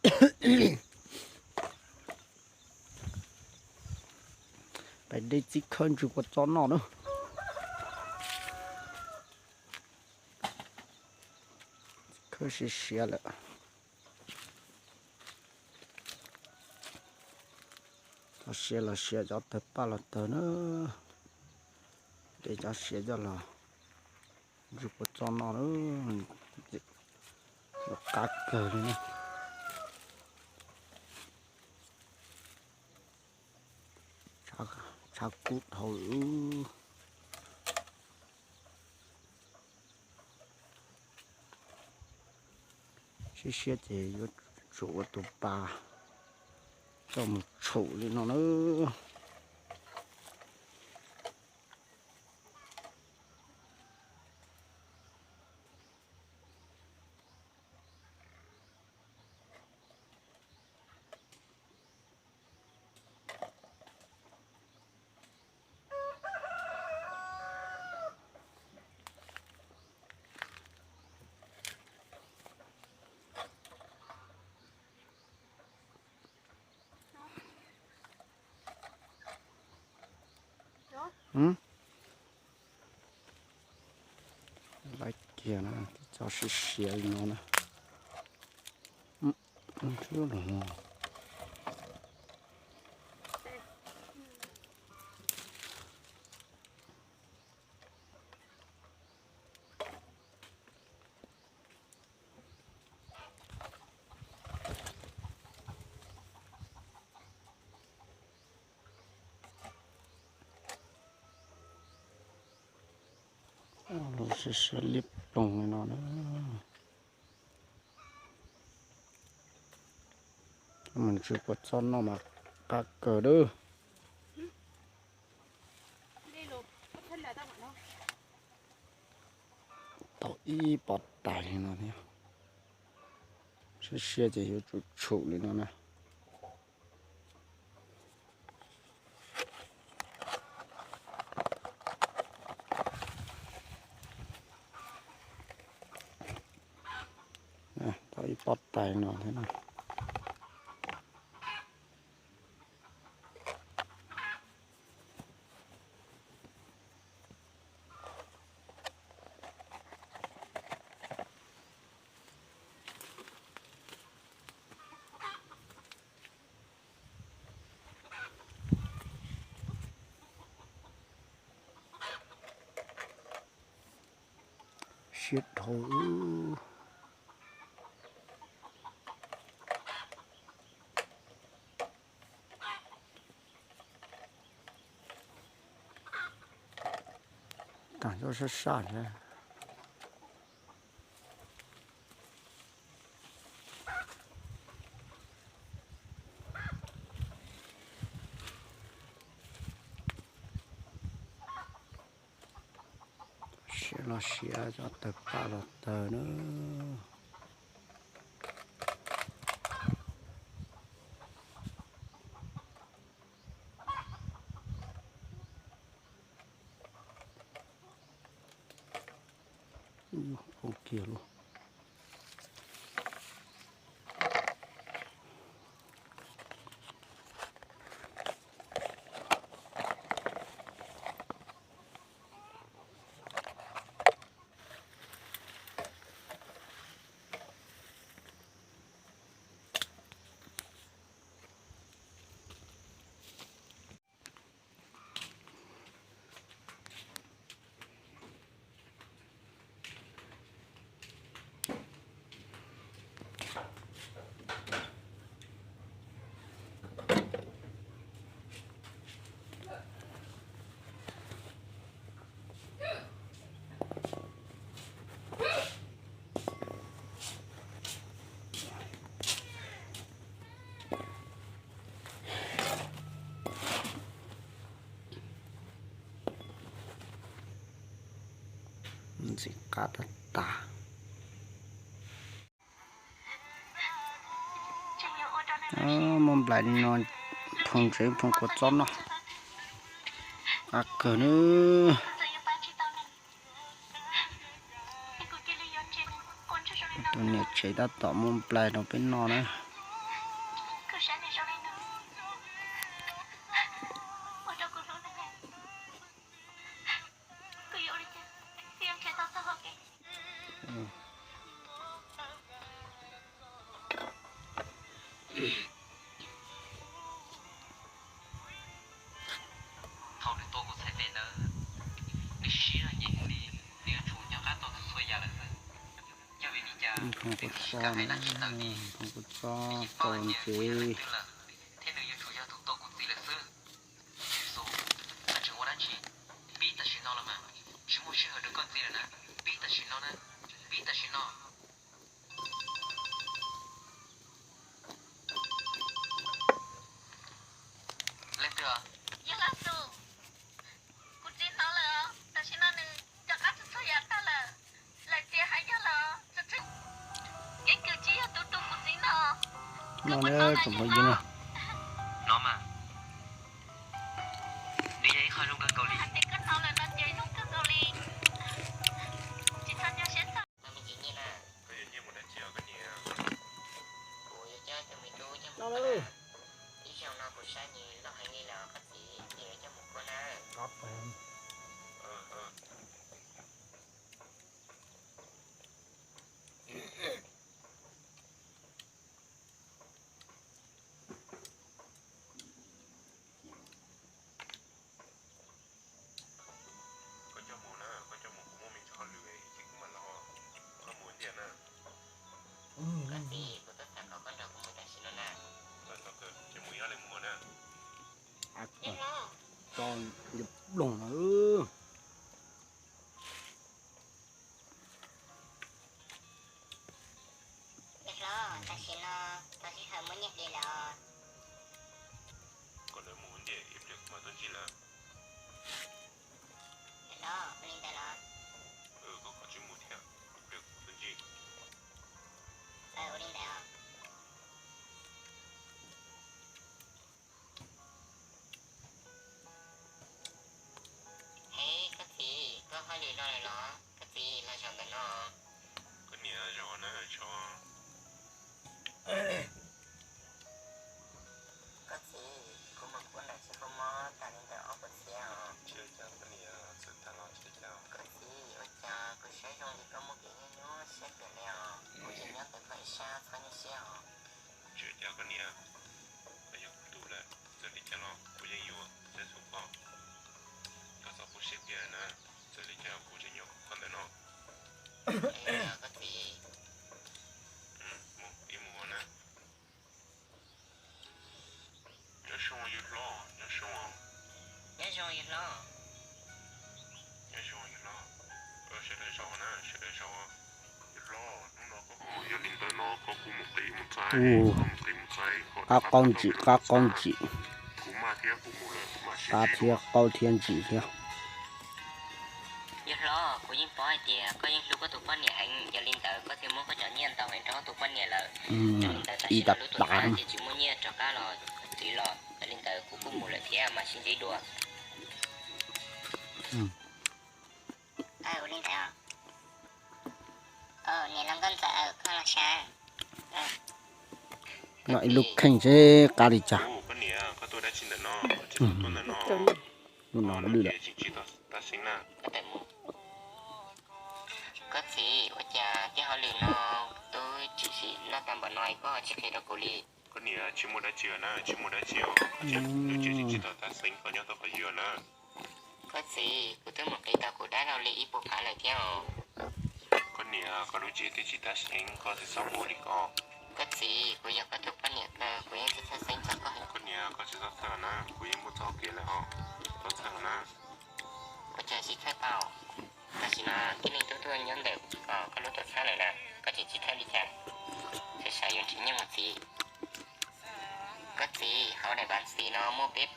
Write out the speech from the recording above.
Pais de txiv khawb ntsws kua txob noj na. Khawb siav siav lawm. Cov siav los siav, cov tawg paj los tawg na. De cov siav coj los ntsws kua txob noj na. Qab kawg li na. Tshav kub dhau. Siab siab ces yuav tsum ua tus pas coj mus tshum li no na. Laiv kiag na, tib co siav siav li no na. Siav siav liab ploog li no na. Mus ntsws kua txob noj mas qab kawg dab. Tau ib pob tais li no thiab. Siab siab ces yuav tsum tshum li no na. Tau ib pob tais no thiab. Siab dhau. Tag nco sab sab thiab. Siav los siav, cov tawg paj los tawg na. Ua kiag lauj. Ntxim qab tag tag. Muaj nplais li no, phoo ntsev phoo kua txob noj, qab kawg nawb. Tus niam tsev tab tom muab nplais rau peb noj na. Thaum nws tua kuv txhais tes ntawd, nws siab zog nyiam heev li, nws yuav tsum nco qab tau txhua yam lawm xwb. Yog vim li cas nws thiaj kam hais dab tsi ntawm kuv, nws yeej paub hais tias kuv yog leej twg lawm, thiab nws yuav tsum yog tus tua kuv txiv lawm xwb. Yexus, koj tseem ua dab tsi? Pib tam sim no los mas, tsis muaj sij hawm rau koj ntxiv lawm na. Pib tam sim no na, pib tam sim no. Leej twg? Yog Lav Xus. Kuv txiv hnov lawm, tam sim no nws nco qab txog txhua yam tag lawm. Lawm tias hais yog los, keeb kwm tsis yog tus tua kuv txiv no. Hnov mas, nws yog ib qho zoo kawg nkaus li. Hais tias koj hnov lawm no ces zoo kawg nkaus li. Tsis txhob nyuaj siab txog. Koj yuav nyiaj mus dab tsi os koj niam? Kuv yuav coj tus me tub coj mus kuaj na. Ib xyoos no kuv saib nws loj heev li lawm koj txiv, ces yuav coj mus kuaj na. Koj coj mus na, koj coj mus, kuv muaj me ntsis hauj lwm ces kuv mam los, koj mus ua ntej na. Koj txiv, kuv twb xav kom koj nrog kuv mus tam sim no na. Ces mus ib ob leeg mus na. Tso nce ploog na. Yawg hlob, tam sim no tau sij hawm muaj nyiaj hli lawm os. Kom lawv mus ua ntej ib pliag kuv mam tuaj ntsib lawv. Yawg hlob, ua li ntawd los? Koj kav tsij mus thiab, ib pliag kuv mam tuaj ntsib. Ua li ntawd os. Hej, koj txiv, koj hauj lwm los lawm los? Koj txiv, los zaum ntawm no. Koj niam, zaum na, tso. Koj txiv, kuv mus kuaj ntawm txiv kua mob tas li ntawm ob puas txhiab os. Koj txiv, ua cas kuv saib zoo li koj muaj kev nyuaj nyuaj siab kawg li os. Kuv tseem nyob ntawm koj ib sab, txhob nyuaj siab os. Tsis ua cas koj niam, koj yog kuv tub lawm, txawm li cas los kuv yeej yuav txhawb txhua koj. Koj txhob pub siab tiag na, txawm li cas kuv tseem nyob koj ntawm no. Koj txiv, mus ib mus na. Nyob zoo yawg hlob, nyob zoo. Nyob zoo yawg hlob. Nyob zoo yawg hlob. Sawv daws zaum na, sawv daws zaum. Yawg hlob, hnub no koj kuj mus, yog li ntawd no koj kuj mus qiv mus txais, koj mus qiv mus txais kom qab qaub ntsim, qab qaub ntsim. Kuv maj thiab kuv mus lawm, kuv mam sib ntsib dua. Qab thiab qaub thiab ntsim thiab. Yawg hlob, kuv yeej paub hais tias koj yeej hlub koj tus poj niam heev, yog li ntawd koj thiaj muab koj cov nyiaj ntau heev rau koj tus poj niam lawm. Yog li ntawd tam sim no lub tuam txhab ces tsis muaj nyiaj rov qab los txiv los, yog li ntawd kuv kuj mus lawm thiab, mam sib ntsib dua. Ua li ntawd, niam hlob Nkauj Ntxawm, koj los saib. No ib lub kheej seb qab li cas. Koj niam, koj tuaj dab tsi ntawm no? Lub no lwj lawm. Koj txiv, ua cas tej hauj lwm no twb tshwm sim loj tag npaum no es koj ho tsis qhia rau kuv li? Koj niam, tsis muaj dab tsi na, tsis muaj dab tsi os. Lub tsev tsis tau tab xeeb, koj nyob tau qhov ywg na. Koj txiv, kuv twb mus qiv tau kuv dab laug li ib puas phav lawm thiab os. Koj niam, koj lub tsev twb tsis tab xeeb, koj tsis txhob ua li ko. Koj txiv, kuv yog koj tus poj niam kawg, kuv yeej tsis txhawj xeeb txog koj. Koj niam, koj tsis txhob txhawj na, kuv yeej muaj txoj hau kev lawm os, txhob txhawj na. Ua cas tsis txhawj tau? Tam sim no tib neeg tuaj tuaj nyob ntawm koj lub tuam txhab lawm na, koj tseem tsis txhawj li cas? Txhawj sai yuav nrhiav nyiaj mus txiv. Koj txiv, hauv daim vas xis no muaj peb